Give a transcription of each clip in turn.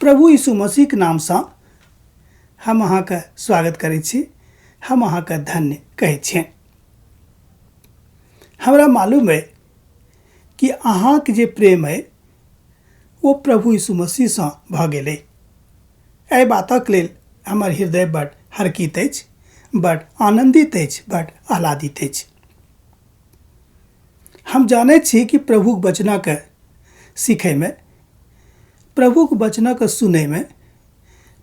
प्रभु यीशु मसीहके नामसँ हम अहाँके स्वागत करै छी, हम अहाँके धन्य कहै छियनि। हमरा मालूम अइ कि अहाँके जे प्रेम अइ ओ प्रभु यीशु मसीहसँ भऽ गेल अइ। एहि बातक लेल हमर हृदय बड हरकित अछि, बड आनन्दित अछि, बड आह्लादित अछि। हम जानैत छी कि प्रभुक वचनके सीखैमे, प्रभुक वचनके सुनैमे,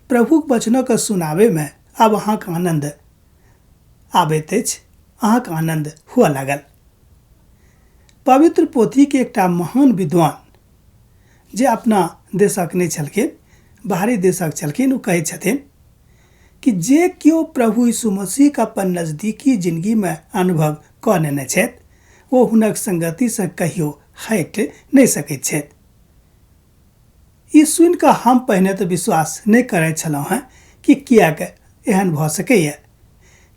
प्रभुक वचनके सुनाबैमे आब अहाँके आनन्द आबैत अछि, अहाँके आनन्द हुअ लागल। पवित्र पोथीके एकटा महान विद्वान जे अपना देशक नहि छलखिन, बाहरी देशक छलखिन, ओ कहै छथिन कि जे केओ प्रभु यीशु मसीहके अपन नजदीकी जिनगीमे अनुभव कऽ नेने छथि ओ हुनक संगतिसँ कहियो हटि नहि सकैत छथि। ई सुनि कऽ हम पहिने तऽ विश्वास नहि करैत छलहुँ हेँ कि किएक एहन भऽ सकैए,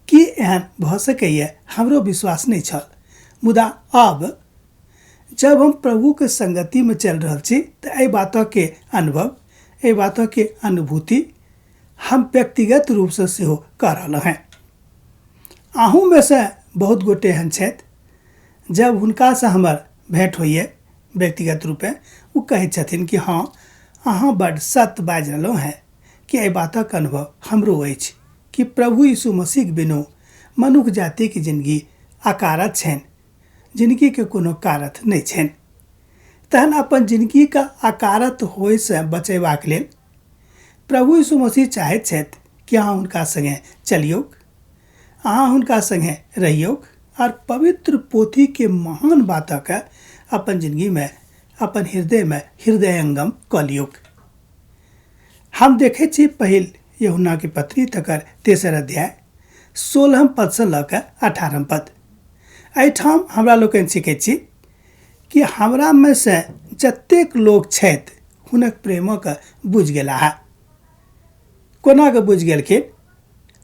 की एहन भऽ सकैए, हमरो विश्वास नहि छल। मुदा आब जब हम प्रभुके संगतिमे चलि रहल छी तऽ एहि बातके अनुभव, एहि बातके अनुभूति हम व्यक्तिगत रूपसँ सेहो कऽ रहलहुँ हेँ। अहूँमे सँ बहुत गोटे एहन छथि जब हुनकासँ हमर भेँट होइए व्यक्तिगत रूपे, ओ कहै छथिन कि हँ अहाँ बड्ड सत्य बाजि रहलहुँ हेँ कि एहि बातक अनुभव हमरो अछि कि प्रभु यीशु मसीहके बिनु मनुख जातिके जिनगी अकारथ छनि, जिनगीके कोनो कारथ नहि छनि। तहन अपन जिनगीके अकारथ होइसँ बचेबाक लेल प्रभु यीशु मसीह चाहैत छथि कि अहाँ हुनका सङ्गे चलियौक, अहाँ हुनका सङ्गे रहियौक आर पवित्र पोथीके महान बातके अपन जिनगीमे, अपन हृदयमे हृदयंगम कऽ लियौक। हम देखै छी पहिल यूहन्नाके पत्री तकर तेसर अध्याय 16 पदसँ लऽ कऽ 18 पद। एहिठाम हमरा लोकनि सीखै छी कि हमरामे से जतेक लोक छथि हुनक प्रेमक बुझि गेलाह। कोना कऽ बुझि गेलखिन?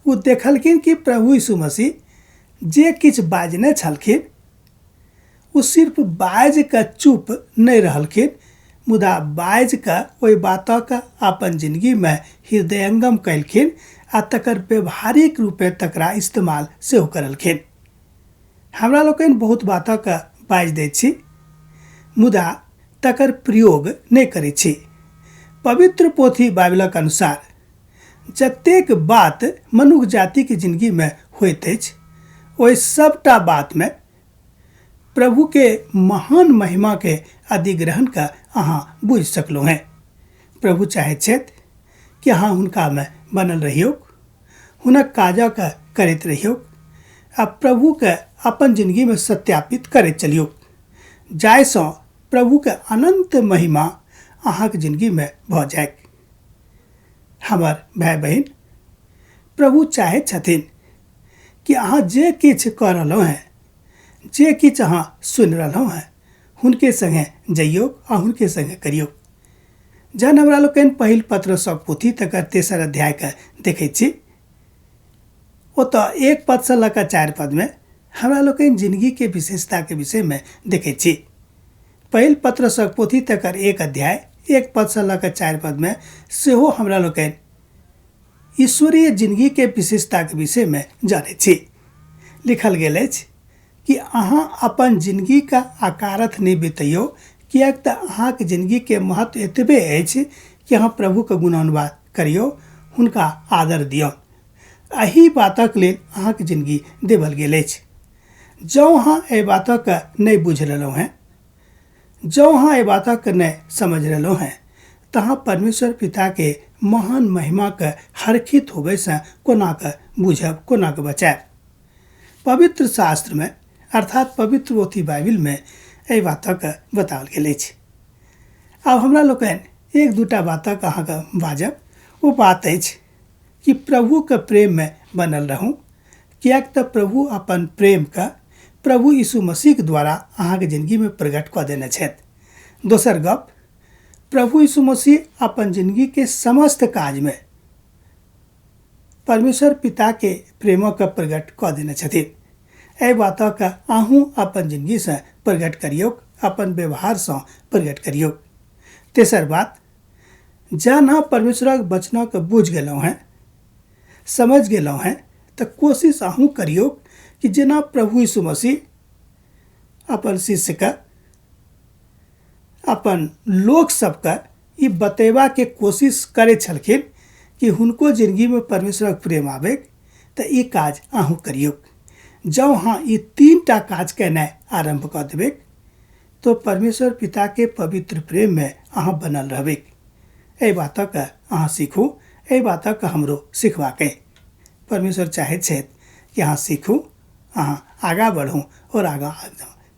ओ देखलखिन कि प्रभु यीशु मसीह जे किछु बाजने छलखिन ओ सिर्फ बाजि कऽ चुप नहि रहलखिन, मुदा बाजि कऽ ओहि बातक अपन जिनगीमे हृदयंगम कयलखिन आ तकर व्यवहारिक रूपे तकरा इस्तेमाल सेहो करलखिन। हमरा लोकनि बहुत बातक बाजि दैत छी मुदा तकर प्रयोग नहि करै छी। पवित्र पोथी बाइबलक अनुसार जतेक बात मनुख जातिके जिनगीमे होइत अछि ओहि सबटा बातमे प्रभुके महान महिमाके अधिग्रहण कऽ अहाँ बुझि सकलहुँ हेँ। प्रभु चाहैत छथि कि अहाँ हुनकामे बनल रहियौक, हुनक काजक करैत रहियौक आ प्रभुके अपन जिनगीमे सत्यापित करैत चलियौक, जाहिसँ प्रभुके अनन्त महिमा अहाँके जिनगीमे भऽ जाइक। हमर भाय बहिन, प्रभु चाहैत छथिन कि अहाँ जे किछु कऽ रहलहुँ हेँ, जे किछु अहाँ सुनि रहलहुँ हेँ, हुनके सङ्गे जइयौक आ हुनके सङ्गे करियौक। जहन हमरा लोकनि पहिल पत्रसक पोथी तकर तेसर अध्यायके देखै छी, ओतऽ 1 पदसँ लऽ कऽ 4 पदमे हमरा लोकनि जिनगीके विशेषताके विषयमे देखै छी। पहिल पत्रसक पोथी तकर 1 अध्याय 1 पदसँ लऽ कऽ 4 पदमे सेहो हमरा लोकनि ईश्वरीय जिनगीके विशेषताके विषयमे जानै छी। लिखल गेल अछि कि अहाँ अपन जिनगीके अकारथ नहि बितैयौ, किएक तऽ अहाँके जिनगीके महत्व एतबे अछि कि अहाँ प्रभुके गुणानुवाद करियौ, हुनका आदर दियौ। एहि बातक लेल अहाँके जिनगी देवल गेल अछि। जँ अहाँ एहि बातके नहि बुझि रहलहुँ हेँ, जँ अहाँ एहि बातके नहि समझि रहलहुँ हेँ, तऽ अहाँ परमेश्वर पिताके महान महिमाके हरखित होबयसँ कोना कऽ बुझब, कोना कऽ बचायब? पवित्र शास्त्रमे अर्थात पवित्र पोथी बाइबिलमे एहि बातक बताओल गेल अछि। आब हमरा लोकनि एक दूटा बातक अहाँके बाजब। ओ बात अछि कि प्रभुके प्रेममे बनल रहू, किएक तऽ प्रभु अपन प्रेमके प्रभु यीशु मसीहके द्वारा अहाँके जिनगीमे प्रकट कऽ देने छथि। दोसर गप, प्रभु यीशु मसीह अपन जिनगीके समस्त काजमे परमेश्वर पिताके प्रेमके प्रकट कऽ देने छथिन। एहि बातके अहूँ अपन जिनगीसँ प्रकट करियौक, अपन व्यवहारसँ प्रकट करियौक। तेसर बात, जहन अहाँ परमेश्वरक वचनके बुझि गेलहुँ हेँ, समझि गेलहुँ हेँ, तऽ कोशिश अहूँ करियौ कि जेना प्रभु यीशु मसीह अपन शिष्यके, अपन लोक सबके ई बतेबाके कोशिश करै छलखिन कि हुनको जिनगीमे परमेश्वरक प्रेम आबै, तऽ ई काज अहूँ करियौ। जँ अहाँ ई 3टा काज केनाइ आरम्भ कऽ देबै तो परमेश्वर पिताके पवित्र प्रेममे अहाँ बनल रहबै। एहि बातक अहाँ सीखू, एहि बातक हमरो सिखबाक अइ। परमेश्वर चाहैत छथि कि अहाँ सीखू, अहाँ आगाँ बढ़ू और आगाँ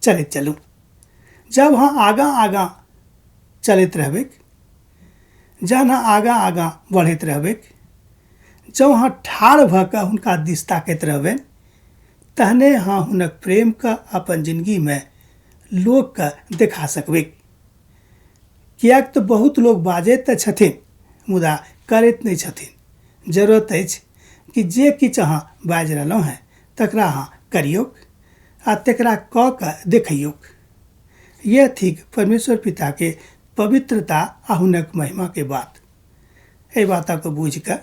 चलैत चलू। जब अहाँ आगाँ आगाँ चलैत रहबै, जहन अहाँ आगाँ आगाँ बढ़ैत रहबै, जँ अहाँ ठाढ़ भऽ कऽ हुनका दिस ताकैत रहबै, तहने अहाँ हुनक प्रेमके अपन जिनगीमे लोकके देखा सकबै। किएक तऽ बहुत लोक बाजैत तऽ छथिन मुदा करैत नहि छथिन। जरूरत अछि कि जे किछु अहाँ बाजि रहलहुँ हेँ तकरा अहाँ करियौक आ तकरा कऽ कऽ देखैयौक। यह थिक परमेश्वर पिताके पवित्रता आ हुनक महिमाके बात। एहि बातके बुझि कऽ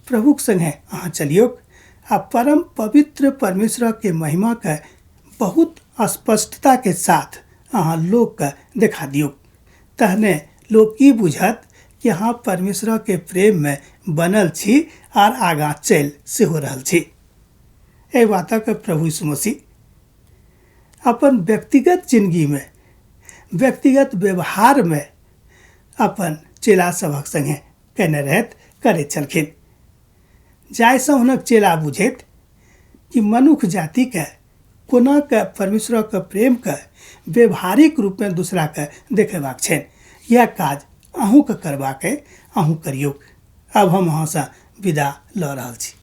प्रभुक संगे अहाँ चलियौक आ परम पवित्र परमेश्वरके महिमाके बहुत स्पष्टताके साथ अहाँ लोकके देखा दियौक। तहने लोक ई बुझत कि अहाँ परमेश्वरके प्रेममे बनल छी आर आगाँ चलि सेहो रहल छी। एहि बातक प्रभु यीशु मसीह अपन व्यक्तिगत जिनगीमे, व्यक्तिगत व्यवहारमे अपन चेला सभक संगे केने रहथि, करैत छलखिन, जाहिसँ हुनक चेला बुझैत कि मनुख जातिके कोना के परमेश्वरक प्रेमके व्यवहारिक रूपमे दूसराके देखेबाक छनि। यह काज अहूँके करबाक अइ, अहूँ करियौ। अब हम अहाँसँ विदा लऽ रहल छी।